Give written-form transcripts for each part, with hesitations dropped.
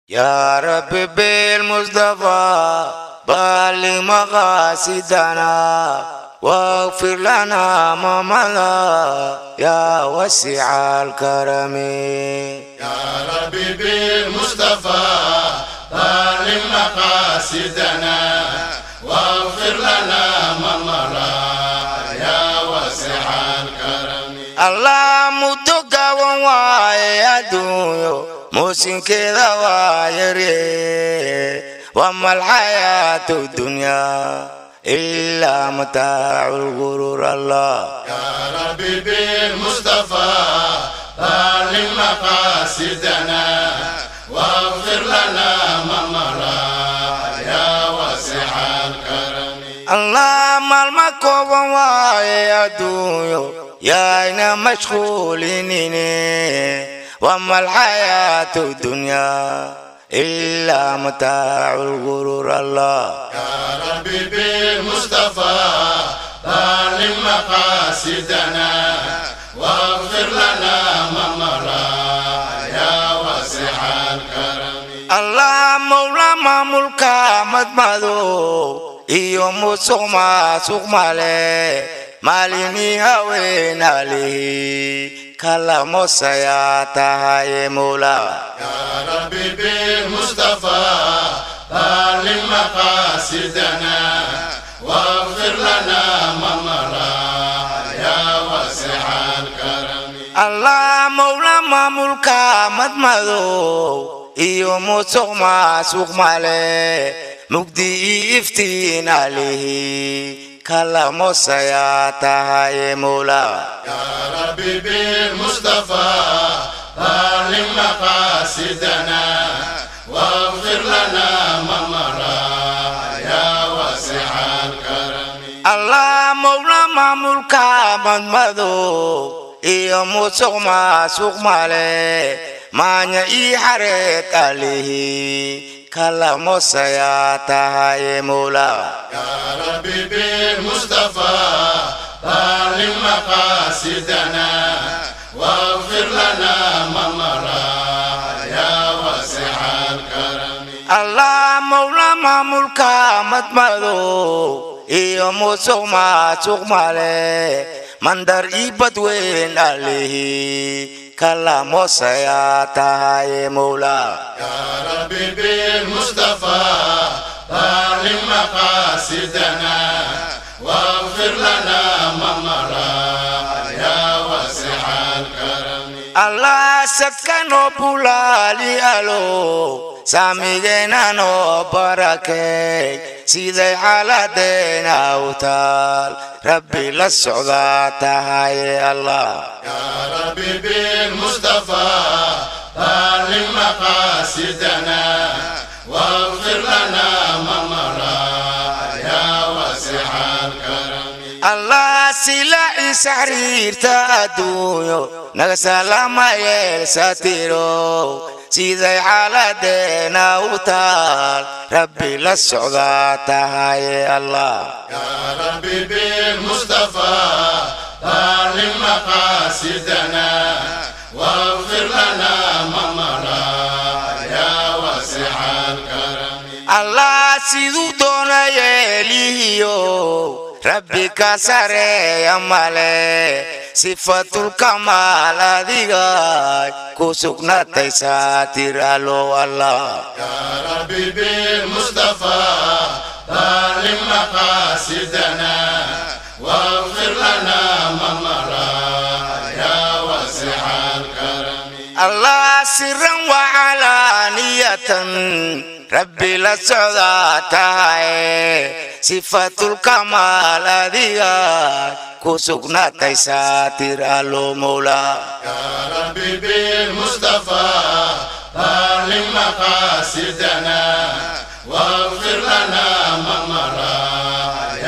يا رب بالمصطفى بلغ مقاصدنا واغفر لنا ما مضى يا واسع الكرم. يا ربي بالمصطفى بلغ مقاصدنا واغفر لنا ما مضى يا واسع الكرم. Allah, muddo gaaban waaye adduunyo, muusinkeeda waa yare. وما الحياة الدنيا إلا متاع الغرور. الله. يا ربي بالمصطفى بلغ مقاصدنا واغفر لنا ما مضى يا واسع الكرم. Allah, maalma kooban waaye adduunyo, yaayna mashquulinine. وما الحياة الدنيا إلا متاع الغرور. الله. يا ربي بالمصطفى بلغ مقاصدنا واغفر لنا ما مضى يا واسع الكرم. Allah, mawla maamulka madmadow iyo musuq maasuq male, maalini haween alihi kala mosayaa tahaye mawla. يا ربي بالمصطفى بلغ مقاصدنا واغفر لنا ما مضى يا واسع الكرم. Allah, mawla maamulka madmadow iyo musuq maasuq male, mugdi iyo iftiin alihi kala mosayaa tahaye mawla. يا ربي بالمصطفى بلغ مقاصدنا واغفر لنا ما مضى يا واسع الكرم. Allah, mawla maamulka madmadow iyo musuq maasuq male, maanya ii xareed alihi kala mosayaa tahaye mawla. يا ربي بالمصطفى بلغ مقاصدنا واغفر لنا ما مضى يا واسع الكرم. Allah, mawla maamulka madmadow iyo musuq maasuq male, mandar ii badweyn alihi kala mosayaa tahaye mawla. يا ربي بالمصطفى بلغ مقاصدنا واغفر لنا ما مضى يا واسع الكرم. Allah, sadka noo bulaali alo, saamigeena noo barakey, siday xaaladeena u taal Rabbi la socdaa tahaye Allah. يا ربي بالمصطفى بلغ مقاصدنا واغفر لنا ما مضى يا واسع الكرم. Allah, sila saxriirta adduunyo naga salaama yeel satiro, siday xaaladeena u taal Rabbi la socdaa tahaye Allah. يا ربي بالمصطفى بلغ مقاصدنا واغفر لنا ما مضى يا واسع الكرم. Allah, siduu doona yeelihiyo Rabbi ka sareeya male, sifatulkamaal adiga ku sugnaatay saatir alo Allah. يا ربي بالمصطفى بلغ مقاصدنا واغفر لنا ما مضى يا واسع الكرم. Allah, سرا وعلانية Rabbi la socdaa tahay, sifatulkamaal adiga ku sugnaatay saatir alo mawla. يا ربي بالمصطفى بلغ مقاصدنا واغفر لنا ما مضى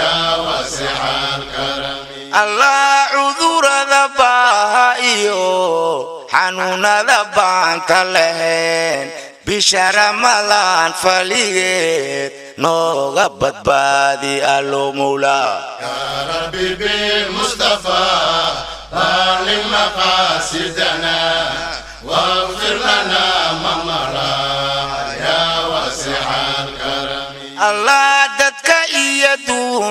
يا واسع الكرم. Allah, cudurada baaha iyo xanuunada baanta lahayn, bisha Ramadaan faligeed nooga badbaadi allo mawla. يا ربي بالمصطفى بلغ مقاصدنا واغفر لنا ما مضى.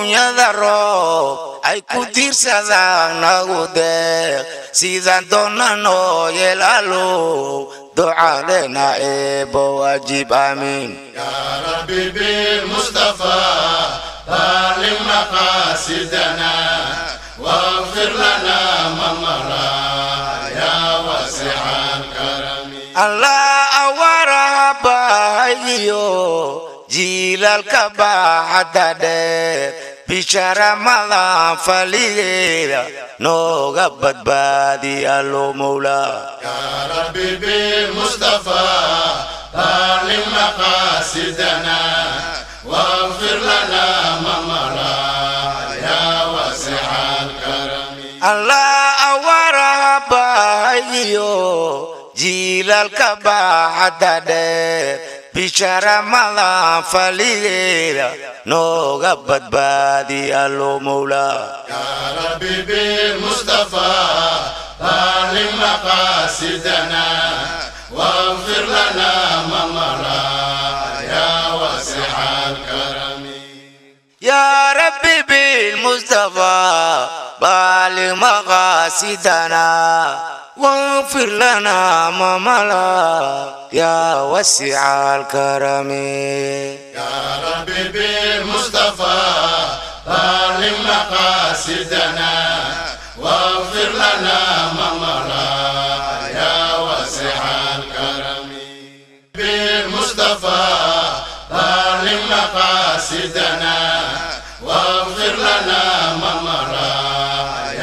duunyada roob ay ku tiirsadaan nagu deeq, sidaan doonanoo yeel allow, ducadeena eebo waajib, aamiin. يا ربي بالمصطفى بالغ مقاصدنا واغفر لنا ما مضى يا واسع الكرم. Allah awaraha bahayo jiilaalka baaxadda dheer, bisha Ramadaan faligeeda nooga badbaadi allo mowla. يا ربي بالمصطفى بالغ مقاصدنا واغفر لنا ما مضى يا واسع الكرم. Allah awaraha bahayo jiilaalka baaxadda dheer, bisha Ramadaan faligeeda nooga badbaadi allo mowla. يا ربي بالمصطفى بالغ مقاصدنا واغفر لنا ما مضى يا واسع الكرم. يا ربي بالمصطفى بالغ مقاصدنا واغفر لنا ما مضى يا واسع الكرم. يا ربي بالمصطفى بالغ مقاصدنا واغفر لنا ما مضى يا واسع الكرم. بالمصطفى بالغ مقاصدنا واغفر لنا ما مضى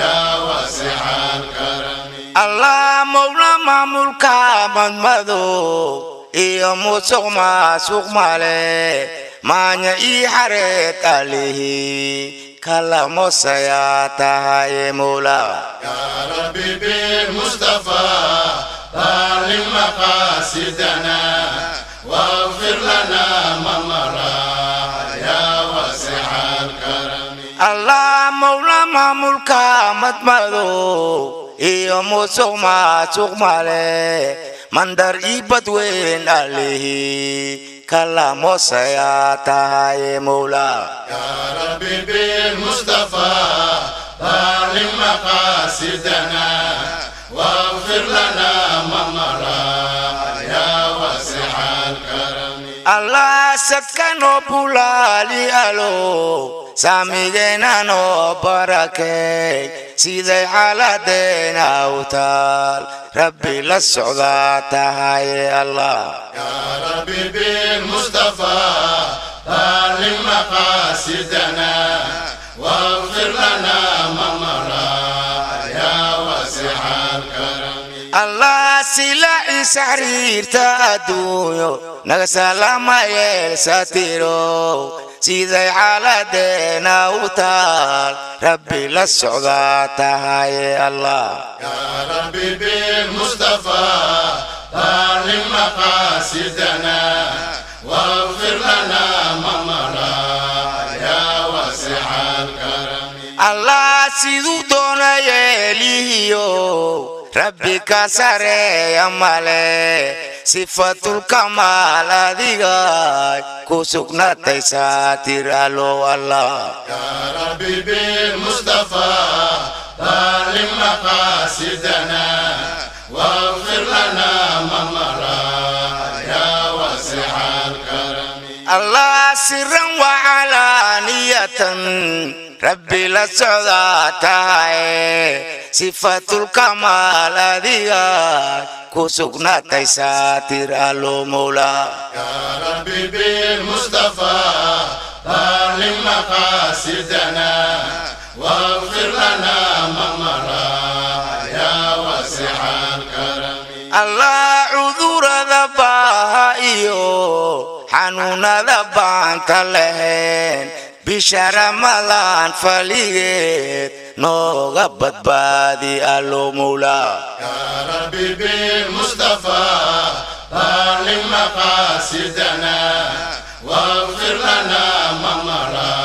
يا واسع الكرم. Allah mowla maamulka madmado iyo musuq maasuq male maanya ii xareed alihi kala mosayaa tahaye mowla. يا ربي بالمصطفى بالغ مقاصدنا واغفر لنا ما مضى يا واسع الكرم. Allah mowla maamulka madmado iyo musuq maasuq male mandar ii badweyn alihi kala mosayaa tahaye mowla. يا ربي بالمصطفى بالغ مقاصدنا واغفر لنا ما مضى يا واسع الكرم. Allah sadkanoo bulaali alo saamigeenanoo barakeey, siday xaaladeena u taal rabbi la socdaa tahaye allah. يا ربي بالمصطفى بالغ مقاصدنا واغفر لنا ما مضى يا واسع الكرم. Allah silaciisa xiriirta adduunyo naga salaama yeel satiro, siday xaaladeena u taal rabbi la socdaa tahaye allah. يا ربي بالمصطفى بالغ مقاصدنا واغفر لنا ما مضى يا واسع الكرم. Allah siduu doona yeelihiyo rabbi ka sareeya male, sifatulkamaal adiga ku sugnaatay saatir alo allah. يا ربي بالمصطفى بالغ مقاصدنا واغفر لنا ما مضى يا واسع الكرم. Allah siran wacalaaniyatan rabbi la socdaa tahay, sifatulkamaal adiga ku sugnaatay saatir alo mowla. يا ربي بالمصطفى بالغ مقاصدنا واغفر لنا ما مضى يا واسع الكرم. Allah cudurada baaha iyo xanuunada baanta lahayn, bisha Ramadaan faligeed nooga badbaadi allo mowla. يا ربي بالمصطفى بالغ مقاصدنا واغفر لنا ما مضى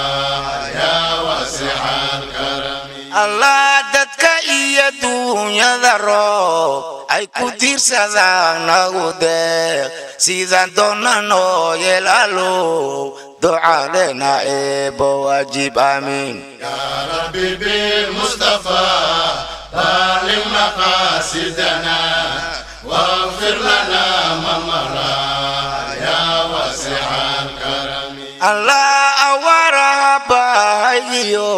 يا واسع الكرم. Allah dadka iyo duunyada roob ay ku tiirsadaan nagu deeq, sidaan doonanoo yeel allow, Ducadeena Eebo waajib, aamiin. يا ربي بالمصطفى بلغ مقاصدنا واغفر لنا ما مضى يا واسع الكرم. Allah, awaaraha baahayo,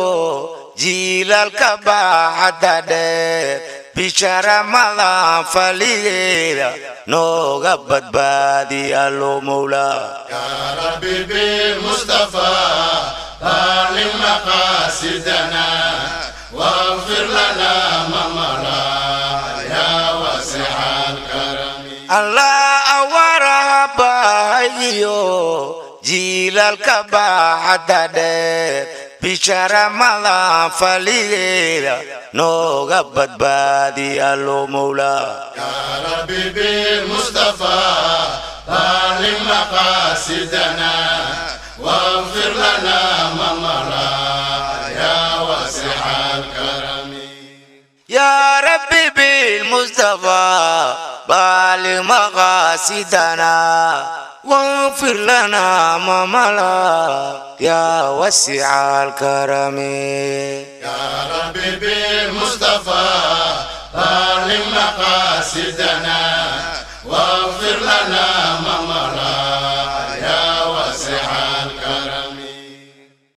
jiilaalka baaxadda dheer, bisha Ramadaan faligeeda nooga badbaadi, Allo Mowlaa. يا ربي بالمصطفى بلغ مقاصدنا واغفر لنا ما مضى يا واسع الكرم. Allah, awaaraha baahayo, jiilaalka baaxadda dheer, bisha Ramadaan faligeeda nooga badbaadi, Allo Mowlaa. يا ربي بالمصطفى بلغ مقاصدنا واغفر لنا ما مضى يا واسع الكرم. يا ربي بالمصطفى بالغ مقاصدنا واغفر لنا ما مضى يا واسع الكرم. يا ربي بالمصطفى بلغ مقاصدنا واغفر لنا ما مضى.